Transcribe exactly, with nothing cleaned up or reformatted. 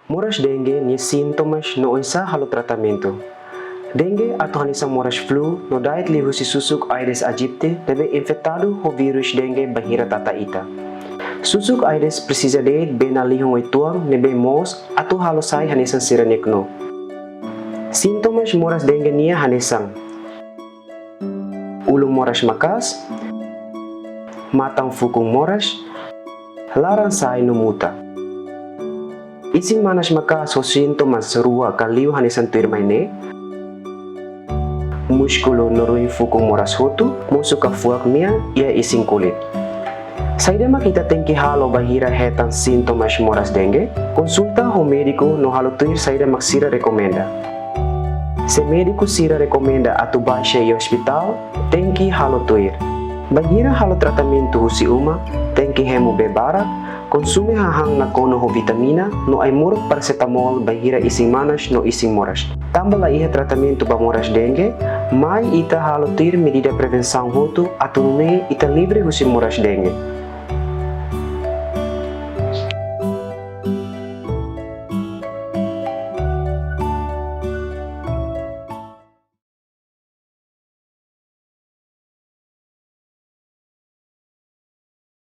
Moras dengue nia sintomas no oinsá halo tratamentu. Dengue atu hanesan moras flu no da'et liuhusi susuk Aedes aegypti ne'ebé infetadu ho vírus dengue bainhira tata ita. Susuk Aedes presiza de'it bee na'in-lihun uitoan ne'ebé moos atu halo sai hanesan sira-nia knuuk. Sintomas moras dengue nian hanesan: ulun moras maka'as, matan fukun moras, laran sai no muta. Isin-manas maka'as ho sintomas rua ka liu hanesan tuirmai ne'e: múskulu no ruin fukun moras hotu, mosu kafuak-mean, iha isin kulit. Saida mak ita tenke halo bainhira hetan sintomas moras dengue? Konsulta ho médiku no halo tuir saida mak sira rekomenda. Se médiku sira rekomenda atu baixa iha ospitál, tenke halo tuir. Bainhira halo tratamentu husi uma, tenke hemu bee barak, konsume hahán nakonu ho vitamina no ai-moruk parasetamol bainhira isin-manas no isin moras. Tanba la iha tratamentu ba moras dengue, mai ita halo tuir medida prevensaun hotu atu nune'e ita livre husi moras dengue.